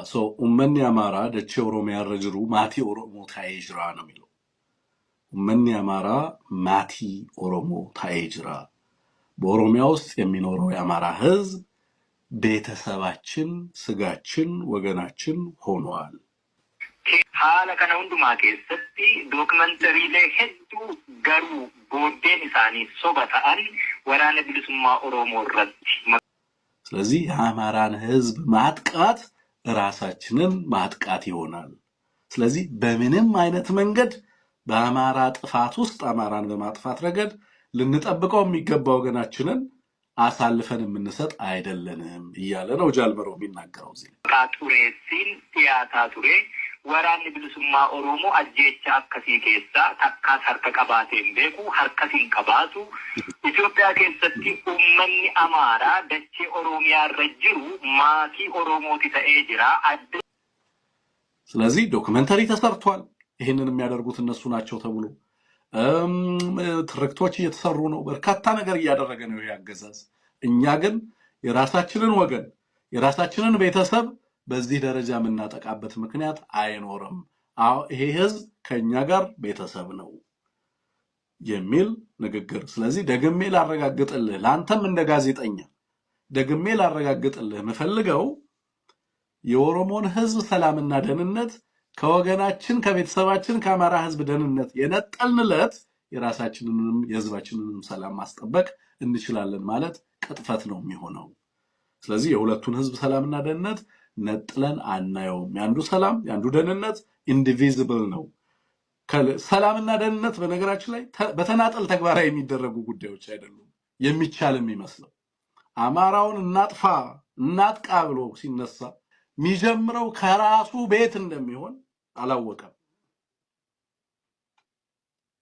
So "Uummanni Amaaraa dachee Oromiyaa irra jiru maatii Oromoo ta'ee jira" ነው የሚለው። Uummanni Amaaraa maatii Oromoo ta'ee jira። በኦሮሚያ ውስጥ የሚኖረው የአማራ ህዝብ ቤተሰባችን፣ ስጋችን፣ ወገናችን ሆኗል። Haala kana hundumaa keessatti dookimentariilee hedduu garuu booddeen isaanii soba ta'an Waraana Bilisummaa Oromoo irratti ስለዚህ የአማራን ህዝብ ማጥቃት ራሳችንን ማጥቃት ይሆናል። ስለዚህ በምንም አይነት መንገድ በአማራ ጥፋት ውስጥ አማራን በማጥፋት ረገድ ልንጠብቀው የሚገባ ወገናችንን አሳልፈን የምንሰጥ አይደለንም እያለ ነው ጃልመሮ የሚናገረው እዚህ ላይ። Maqaa xureessiin dhiyaataa ture. Waraanni Bilisummaa Oromoo ajjeecha akkasii keessaa takkaas harka qabaatee hin beeku, harkas hin qabaatu. Itoophiyaa keessatti uummanni Amaaraa dachee Oromiyaa irra jiru maatii Oromooti ta'ee jira. Adda ስለዚህ ዶክመንተሪ ተሰርቷል። ይህንን የሚያደርጉት እነሱ ናቸው ተብሎ ትርክቶች እየተሰሩ ነው። በርካታ ነገር እያደረገ ነው ይሄ አገዛዝ። እኛ ግን የራሳችንን ወገን፣ የራሳችንን ቤተሰብ በዚህ ደረጃ የምናጠቃበት ምክንያት አይኖርም። አዎ፣ ይሄ ህዝብ ከእኛ ጋር ቤተሰብ ነው የሚል ንግግር። ስለዚህ ደግሜ ላረጋግጥልህ፣ ለአንተም እንደ ጋዜጠኛ ደግሜ ላረጋግጥልህ የምፈልገው የኦሮሞን ህዝብ ሰላምና ደህንነት ከወገናችን፣ ከቤተሰባችን፣ ከአማራ ህዝብ ደህንነት የነጠልንለት የራሳችንንም የህዝባችንንም ሰላም ማስጠበቅ እንችላለን ማለት ቅጥፈት ነው የሚሆነው። ስለዚህ የሁለቱን ህዝብ ሰላምና ደህንነት ነጥለን አናየውም። የአንዱ ሰላም የአንዱ ደህንነት indivisible ነው። ሰላምና ደህንነት በነገራችን ላይ በተናጠል ተግባራዊ የሚደረጉ ጉዳዮች አይደሉም። የሚቻል የሚመስለው አማራውን እናጥፋ፣ እናጥቃ ብሎ ሲነሳ የሚጀምረው ከራሱ ቤት እንደሚሆን አላወቀም።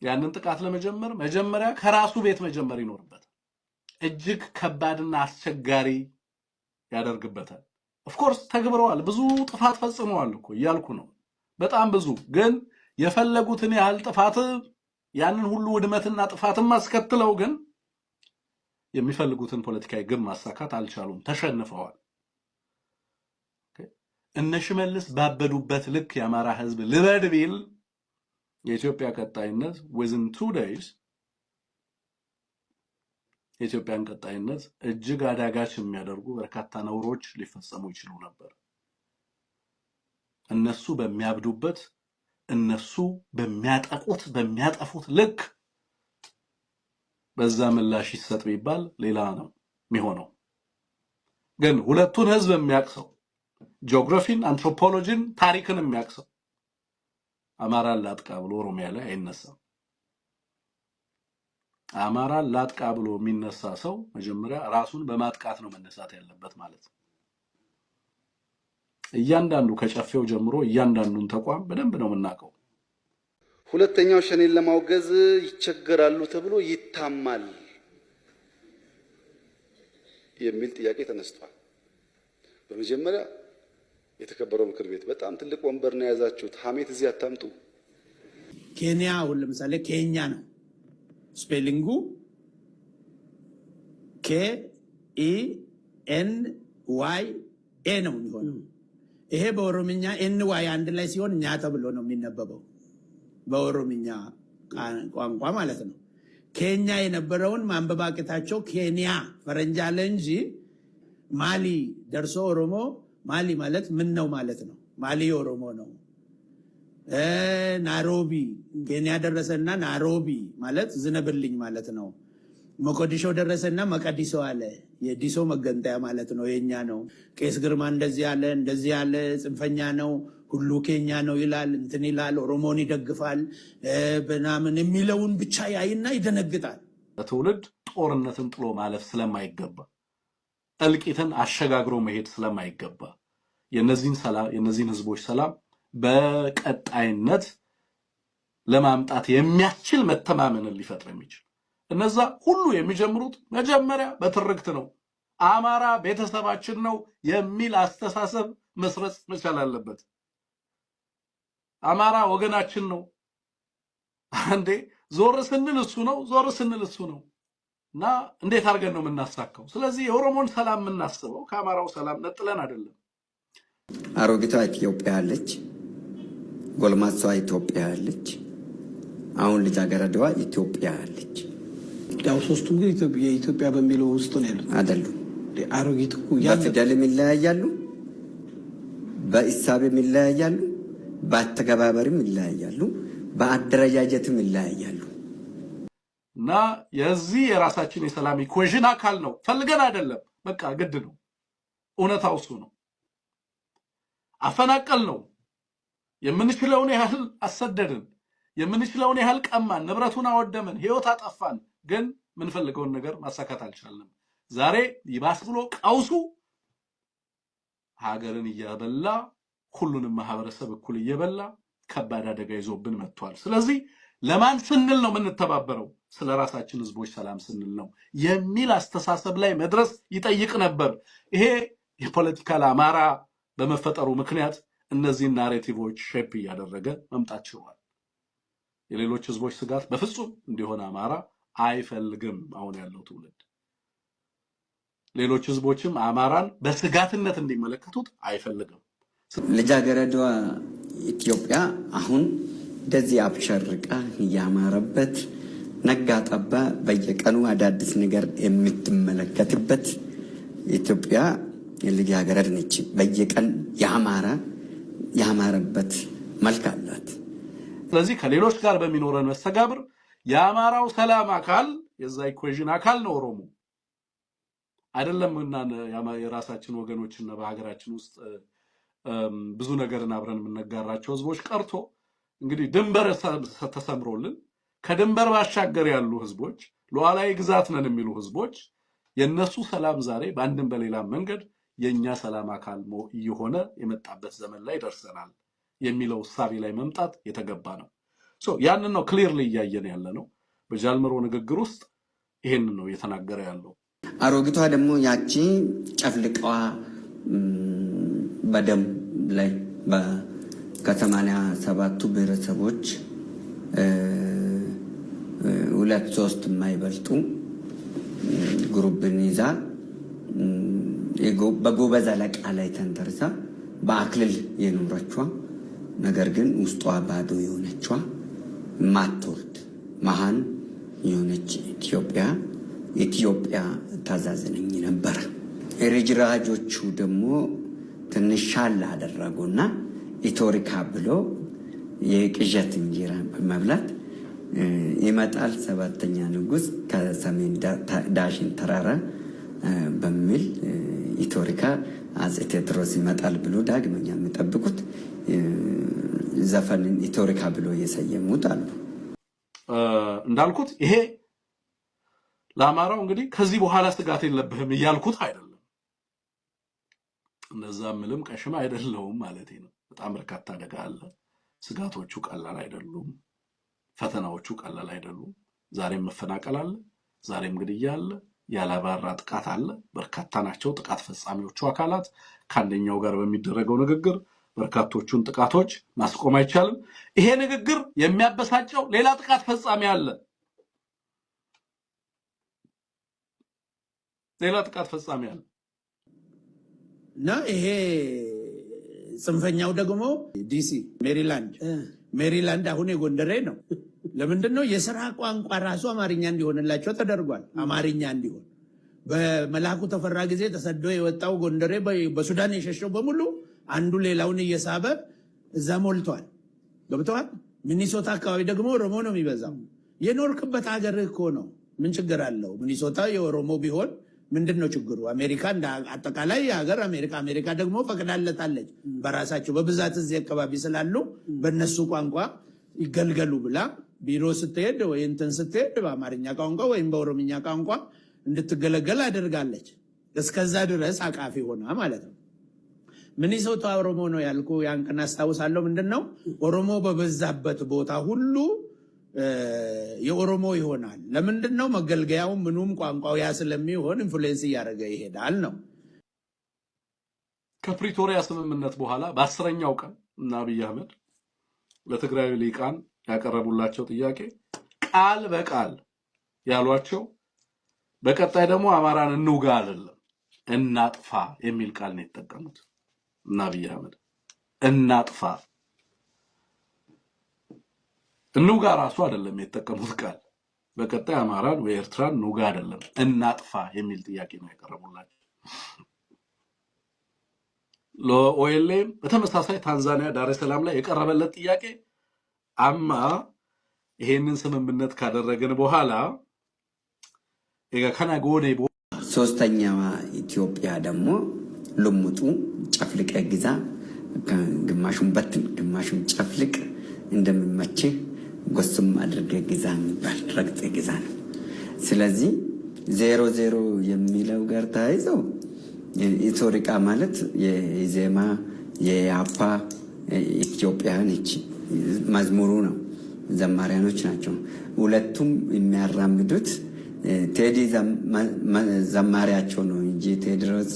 ያንን ጥቃት ለመጀመር መጀመሪያ ከራሱ ቤት መጀመር ይኖርበታል። እጅግ ከባድና አስቸጋሪ ያደርግበታል። Of course ተግብረዋል፣ ብዙ ጥፋት ፈጽመዋል እኮ እያልኩ ነው። በጣም ብዙ። ግን የፈለጉትን ያህል ጥፋት፣ ያንን ሁሉ ውድመትና ጥፋትም አስከትለው ግን የሚፈልጉትን ፖለቲካዊ ግብ ማሳካት አልቻሉም፣ ተሸንፈዋል። እነ ሽመልስ ባበዱበት ልክ የአማራ ህዝብ ልበድ ቢል የኢትዮጵያ ቀጣይነት within 2 days የኢትዮጵያን ቀጣይነት እጅግ አዳጋች የሚያደርጉ በርካታ ነውሮች ሊፈጸሙ ይችሉ ነበር። እነሱ በሚያብዱበት፣ እነሱ በሚያጠቁት፣ በሚያጠፉት ልክ በዛ ምላሽ ይሰጥ ቢባል ሌላ ነው የሚሆነው። ግን ሁለቱን ህዝብ የሚያውቅ ሰው፣ ጂኦግራፊን፣ አንትሮፖሎጂን፣ ታሪክን የሚያውቅ ሰው አማራን ላጥቃ ብሎ ኦሮሚያ ላይ አይነሳም። አማራን ላጥቃ ብሎ የሚነሳ ሰው መጀመሪያ ራሱን በማጥቃት ነው መነሳት ያለበት ማለት ነው። እያንዳንዱ ከጨፌው ጀምሮ እያንዳንዱን ተቋም በደንብ ነው የምናውቀው። ሁለተኛው ሸኔን ለማውገዝ ይቸገራሉ ተብሎ ይታማል የሚል ጥያቄ ተነስቷል። በመጀመሪያ የተከበረው ምክር ቤት በጣም ትልቅ ወንበር ነው የያዛችሁት። ሀሜት እዚህ አታምጡ። ኬንያ አሁን ለምሳሌ ኬኛ ነው spelling ኡ፣ KENYA ነው የሚሆነው። ይሄ በኦሮምኛ NY አንድ ላይ ሲሆን ኛ ተብሎ ነው የሚነበበው በኦሮምኛ ቋንቋ ማለት ነው። ኬኛ የነበረውን ማንበብ አቅታቸው ኬንያ ፈረንጅ አለ እንጂ ማሊ ደርሶ ኦሮሞ ማሊ ማለት ምን ነው ማለት ነው። ማሊ ኦሮሞ ነው። ናይሮቢ ኬንያ ደረሰና ናይሮቢ ማለት ዝነብልኝ ማለት ነው። ሞቃዲሾ ደረሰና መቀዲሶ አለ። የዲሶ መገንጠያ ማለት ነው፣ የኛ ነው። ቄስ ግርማ እንደዚህ አለ፣ እንደዚህ አለ፣ ጽንፈኛ ነው፣ ሁሉ ኬኛ ነው ይላል፣ እንትን ይላል፣ ኦሮሞን ይደግፋል ምናምን የሚለውን ብቻ ያይና ይደነግጣል። ለትውልድ ጦርነትን ጥሎ ማለፍ ስለማይገባ፣ እልቂትን አሸጋግሮ መሄድ ስለማይገባ፣ የነዚህን ሰላም፣ የነዚህን ህዝቦች ሰላም በቀጣይነት ለማምጣት የሚያስችል መተማመንን ሊፈጥር የሚችል እነዛ ሁሉ የሚጀምሩት መጀመሪያ በትርክት ነው። አማራ ቤተሰባችን ነው የሚል አስተሳሰብ መስረጽ መቻል አለበት። አማራ ወገናችን ነው። አንዴ ዞር ስንል እሱ ነው፣ ዞር ስንል እሱ ነው። እና እንዴት አድርገን ነው የምናሳካው? ስለዚህ የኦሮሞን ሰላም የምናስበው ከአማራው ሰላም ነጥለን አይደለም። አሮጊቷ ኢትዮጵያ አለች፣ ጎልማሳዋ ኢትዮጵያ አለች፣ አሁን ልጃገረዷ ኢትዮጵያ አለች። ያው ሶስቱም ግን የኢትዮጵያ በሚለው ውስጥ ነው ያሉት። አይደሉም። አሮጊት እኮ ያለ በፊደልም ይለያያሉ፣ በሂሳብም ይለያያሉ፣ በአተገባበርም ይለያያሉ፣ በአደረጃጀትም ይለያያሉ። እና የዚህ የራሳችን የሰላም equation አካል ነው። ፈልገን አይደለም፣ በቃ ግድ ነው። እውነታው እሱ ነው። አፈናቀል ነው። የምንችለውን ያህል አሰደድን፣ የምንችለውን ያህል ቀማን፣ ንብረቱን አወደምን፣ ህይወት አጠፋን። ግን የምንፈልገውን ነገር ማሳካት አልቻልንም። ዛሬ ይባስ ብሎ ቀውሱ ሀገርን እያበላ፣ ሁሉንም ማህበረሰብ እኩል እየበላ ከባድ አደጋ ይዞብን መጥቷል። ስለዚህ ለማን ስንል ነው የምንተባበረው? ስለ ራሳችን ህዝቦች ሰላም ስንል ነው የሚል አስተሳሰብ ላይ መድረስ ይጠይቅ ነበር። ይሄ የ political አማራ በመፈጠሩ ምክንያት እነዚህን narrative ኦች shape እያደረገ መምጣት ችሏል። የሌሎች ህዝቦች ስጋት በፍጹም እንዲሆን አማራ አይፈልግም። አሁን ያለው ትውልድ ሌሎች ህዝቦችም አማራን በስጋትነት እንዲመለከቱት አይፈልግም። ልጃገረዷ ኢትዮጵያ አሁን እንደዚህ አብሸርቃ እያማረበት ነጋ ጠባ በየቀኑ አዳዲስ ነገር የምትመለከትበት ኢትዮጵያ ልጃገረድ ነች። በየቀን ያማረበት መልክ አላት። ስለዚህ ከሌሎች ጋር በሚኖረን መስተጋብር የአማራው ሰላም አካል፣ የዛ equation አካል ነው ኦሮሞ አይደለም እና የራሳችን ወገኖችና በሀገራችን ውስጥ ብዙ ነገርን አብረን የምንጋራቸው ህዝቦች ቀርቶ እንግዲህ ድንበር ተሰምሮልን ከድንበር ባሻገር ያሉ ህዝቦች፣ ሉዓላዊ ግዛት ነን የሚሉ ህዝቦች፣ የነሱ ሰላም ዛሬ በአንድም በሌላም መንገድ የእኛ ሰላም አካል እየሆነ የመጣበት ዘመን ላይ ደርሰናል የሚለው እሳቤ ላይ መምጣት የተገባ ነው። So ያንን ነው clearly እያየን ያለ ነው። በጃልመሮ ንግግር ውስጥ ይሄንን ነው እየተናገረ ያለው። አሮጊቷ ደግሞ ያቺ ጨፍልቀዋ በደም ላይ ከ87ቱ ብሔረሰቦች ሁለት ሶስት የማይበልጡ group ን ይዛ፣ በጎበዝ አለቃ ላይ ተንተርሳ በአክልል የኖረቿ ነገር ግን ውስጧ ባዶ የሆነቿ ማትወልድ መሀን የሆነች ኢትዮጵያ ኢትዮጵያ ታዛዝነኝ ነበረ። ርጅራጆቹ ደግሞ ትንሽ ሻል አደረጉና ኢቶሪካ ብሎ የቅዠት እንጀራ በመብላት ይመጣል ሰባተኛ ንጉስ ከሰሜን ዳሽን ተራራ በሚል ኢቶሪካ አፄ ቴዎድሮስ ይመጣል ብሎ ዳግመኛ የሚጠብቁት ዘፈንን ኢቶሪካ ብሎ የሰየሙት አሉ። እንዳልኩት ይሄ ለአማራው እንግዲህ ከዚህ በኋላ ስጋት የለብህም እያልኩት አይደለም። እነዛ ምልም ቀሽም አይደለውም ማለት ነው። በጣም በርካታ አደጋ አለ። ስጋቶቹ ቀላል አይደሉም። ፈተናዎቹ ቀላል አይደሉም። ዛሬም መፈናቀል አለ። ዛሬም ግድያ አለ። ያላባራ ጥቃት አለ። በርካታ ናቸው ጥቃት ፈጻሚዎቹ አካላት። ከአንደኛው ጋር በሚደረገው ንግግር በርካቶቹን ጥቃቶች ማስቆም አይቻልም። ይሄ ንግግር የሚያበሳጨው ሌላ ጥቃት ፈጻሚ አለ። ሌላ ጥቃት ፈጻሚ አለ። እና ይሄ ጽንፈኛው ደግሞ ዲሲ፣ ሜሪላንድ፣ ሜሪላንድ አሁን የጎንደሬ ነው። ለምንድን ነው? የስራ ቋንቋ ራሱ አማርኛ እንዲሆንላቸው ተደርጓል። አማርኛ እንዲሆን በመላኩ ተፈራ ጊዜ ተሰዶ የወጣው ጎንደሬ፣ በሱዳን የሸሸው በሙሉ አንዱ ሌላውን እየሳበ እዛ ሞልቷል። ገብተዋል። ሚኒሶታ አካባቢ ደግሞ ኦሮሞ ነው የሚበዛው። የኖርክበት ሀገር እኮ ነው። ምን ችግር አለው? ሚኒሶታ የኦሮሞ ቢሆን ምንድን ነው ችግሩ? አሜሪካ እንደ አጠቃላይ የሀገር አሜሪካ፣ አሜሪካ ደግሞ ፈቅዳለታለች። በራሳቸው በብዛት እዚህ አካባቢ ስላሉ በእነሱ ቋንቋ ይገልገሉ ብላ ቢሮ ስትሄድ ወይ እንትን ስትሄድ በአማርኛ ቋንቋ ወይም በኦሮምኛ ቋንቋ እንድትገለገል አድርጋለች። እስከዛ ድረስ አቃፊ ሆና ማለት ነው። ሚኒሶታ ኦሮሞ ነው ያልኩ ያን ቀን አስታውሳለሁ። ምንድን ነው፣ ኦሮሞ በበዛበት ቦታ ሁሉ የኦሮሞ ይሆናል። ለምንድን ነው? መገልገያው ምኑም ቋንቋው ያ ስለሚሆን influence እያደረገ ይሄዳል ነው። ከፕሪቶሪያ ስምምነት በኋላ በ10ኛው ቀን እና አብይ አህመድ ለትግራይ ሊቃን ያቀረቡላቸው ጥያቄ ቃል በቃል ያሏቸው በቀጣይ ደግሞ አማራን እንውጋ አይደለም፣ እናጥፋ የሚል ቃል ነው የተጠቀሙት። እና አብይ አህመድ እናጥፋ። እንውጋ ራሱ አይደለም የተጠቀሙት ቃል። በቀጣይ አማራን ወይ ኤርትራን እንውጋ አይደለም፣ እናጥፋ የሚል ጥያቄ ነው ያቀረቡላቸው። ለ OLA በተመሳሳይ ታንዛኒያ ዳሬ ሰላም ላይ የቀረበለት ጥያቄ amma ይሄንን ስምምነት ካደረግን በኋላ kana goone ሶስተኛዋ ኢትዮጵያ ደግሞ ልሙጡ ጨፍልቀ ግዛ፣ ግማሹን በትን ግማሹን ጨፍልቅ፣ እንደሚመችህ ጎስም አድርገ ግዛ የሚባል ረግጠ ግዛ ነው። ስለዚህ 00 የሚለው ጋር ተያይዘው ኢቶሪቃ ማለት የኢዜማ፣ የኢሕአፓ ኢትዮጵያ ነች። መዝሙሩ ነው፣ ዘማሪያኖች ናቸው። ሁለቱም የሚያራምዱት ቴዲ ዘማሪያቸው ነው እንጂ ቴዎድሮስ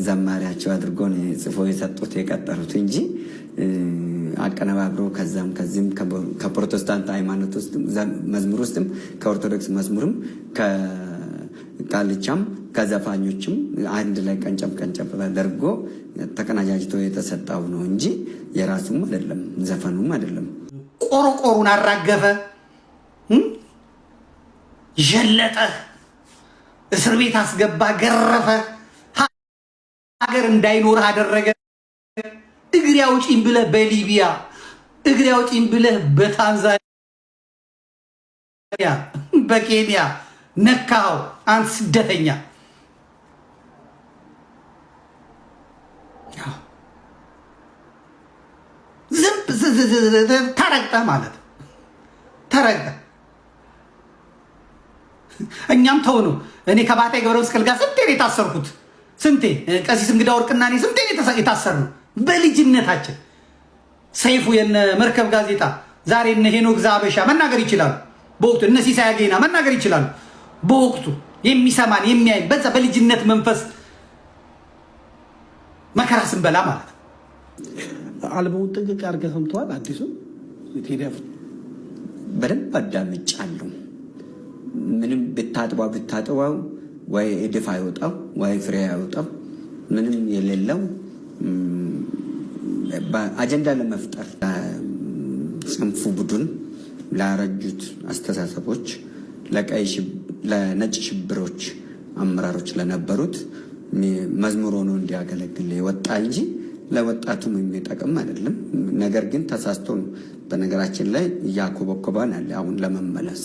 ዘማሪያቸው አድርጎ ነው ጽፎ የሰጡት የቀጠሩት እንጂ አቀነባብሮ ከዛም ከዚህም ከፕሮቴስታንት ሃይማኖት ውስጥ መዝሙር ውስጥም ከኦርቶዶክስ መዝሙርም ከቃልቻም ከዘፋኞችም አንድ ላይ ቀንጨብ ቀንጨብ ተደርጎ ተቀናጃጅቶ የተሰጠው ነው እንጂ የራሱም አይደለም፣ ዘፈኑም አይደለም። ቆርቆሩን አራገፈ፣ ዠለጠ፣ እስር ቤት አስገባ፣ ገረፈ፣ ሀገር እንዳይኖርህ አደረገ። እግሬ አውጪኝ ብለህ በሊቢያ፣ እግሬ አውጪኝ ብለህ በታንዛኒያ፣ በኬንያ ነካኸው። አንተ ስደተኛ ዝም ተረግጠህ ማለት ተረግጠህ። እኛም ተው ነው። እኔ ከባታይ ገብረ መስቀል ጋር ስንቴ ነው የታሰርኩት? ስንቴ ቀሲስ እንግዳ ወርቅና እኔ ስንቴ ነው የታሰርነው? በልጅነታችን ሰይፉ የነ መርከብ ጋዜጣ ዛሬ እነ ሄኖክ ዛበሻ መናገር ይችላሉ። በወቅቱ እነ ሲሳይ አጌና መናገር ይችላሉ። በወቅቱ የሚሰማን የሚያይ በዛ በልጅነት መንፈስ መከራ ስንበላ ማለት ነው። አልበሙን ጥንቅቅ አድርገህ ሰምተዋል? አዲሱ ቴዲ አፍሮ በደንብ አዳምጫለሁ። ምንም ብታጥባው ብታጥባው ወይ እድፍ አይወጣው ወይ ፍሬ አይወጣው። ምንም የሌለው አጀንዳ ለመፍጠር ጽንፉ ቡድን ላረጁት አስተሳሰቦች ለነጭ ሽብሮች አመራሮች ለነበሩት መዝሙር ሆኖ እንዲያገለግል የወጣ እንጂ ለወጣቱም የሚጠቅም አይደለም። ነገር ግን ተሳስቶ ነው። በነገራችን ላይ እያኮበኮበን አለ። አሁን ለመመለስ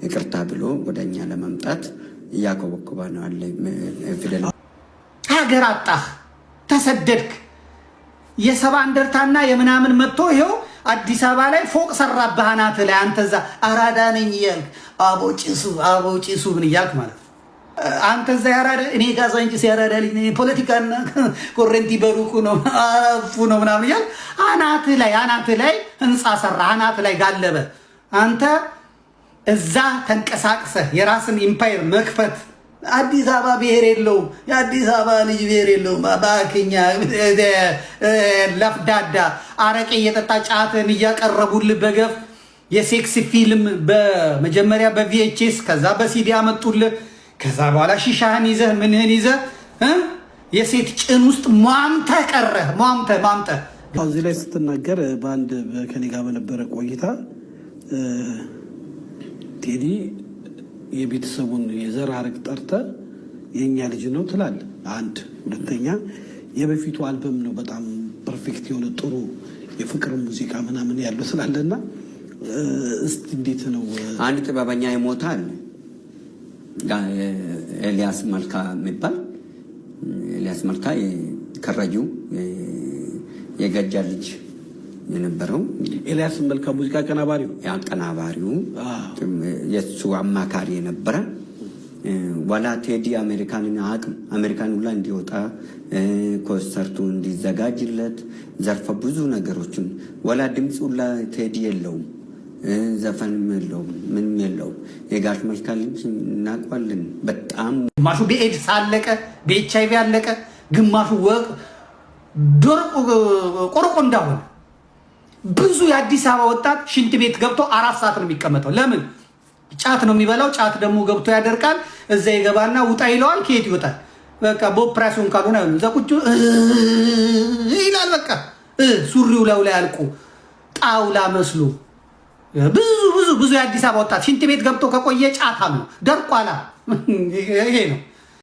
ይቅርታ ብሎ ወደ እኛ ለመምጣት እያኮበኮበ ነው አለ ፊደል። ሀገር አጣህ፣ ተሰደድክ። የሰባ እንደርታና የምናምን መጥቶ ይኸው አዲስ አበባ ላይ ፎቅ ሰራብህ አናትህ ላይ። አንተ እዛ አራዳ ነኝ እያልክ አቦ ጭሱ አቦ ጭሱ ምን እያልክ ማለት ነው። አንተ እዛ ያራዳ፣ እኔ ካዛንቺስ ያራዳ ልጅ ነኝ፣ ፖለቲካና ኮረንቲ በሩቁ ነው አፉ ነው ምናምን እያልክ አናትህ ላይ ህንፃ ሰራ፣ አናትህ ላይ ጋለበ። አንተ እዛ ተንቀሳቅሰህ የራስን empire መክፈት፣ አዲስ አበባ ብሔር የለውም። የአዲስ አበባ ልጅ ብሔር የለውም። ባክኛ ለፍዳዳ አረቄ እየጠጣ ጫትን እያቀረቡልህ በገፍ የሴክስ ፊልም በመጀመሪያ በ VHS ከዛ በሲዲ አመጡልህ። ከዛ በኋላ ሺሻህን ይዘህ ምንህን ይዘህ የሴት ጭን ውስጥ ሟምተህ ቀረህ። ሟምተህ ሟምተህ። እዚህ ላይ ስትናገር በአንድ ከኔ ጋር በነበረ ቆይታ ቴዲ የቤተሰቡን የዘር ሐረግ ጠርተህ የእኛ ልጅ ነው ትላለህ። አንድ ሁለተኛ የበፊቱ አልበም ነው በጣም perfect የሆነ ጥሩ የፍቅር ሙዚቃ ምናምን ያለው ስላለና እስቲ እንዴት ነው? አንድ ጥበበኛ ይሞታል። ኤልያስ መልካ የሚባል፣ ኤልያስ መልካ ከረዩ የገጃ ልጅ የነበረው። ኤልያስ መልካ ሙዚቃ አቀናባሪው። አቀናባሪው፣ የእሱ አማካሪ የነበረ፣ ዋላ ቴዲ አሜሪካንን አቅም አሜሪካን ሁላ እንዲወጣ ኮንሰርቱ እንዲዘጋጅለት ዘርፈ ብዙ ነገሮችን፣ ወላ ድምፅ ሁላ ቴዲ የለውም፣ ዘፈንም የለውም፣ ምንም የለውም። የጋሽ መልካ ልጅ እናውቀዋለን በጣም። ግማሹ በኤድስ አለቀ፣ በኤች አይቪ አለቀ፣ ግማሹ ወቅ ደርቆ ቆርቆ እንዳሆነ። ብዙ የአዲስ አበባ ወጣት ሽንት ቤት ገብቶ 4 ሰዓት ነው የሚቀመጠው። ለምን? ጫት ነው የሚበላው። ጫት ደግሞ ገብቶ ያደርቃል። እዛ ይገባና ውጣ ይለዋል። ከየት ይወጣል? በቃ በኦፕራሲዮን ካልሆነ አይሆንም። እዛ ቁጭ ይላል። በቃ ሱሪው ላዩ ላይ አልቆ ጣውላ መስሎ ብዙ ብዙ ብዙ የአዲስ አበባ ወጣት ሽንት ቤት ገብቶ ከቆየ ጫታም ነው፣ ደርቋላ። ይሄ ነው።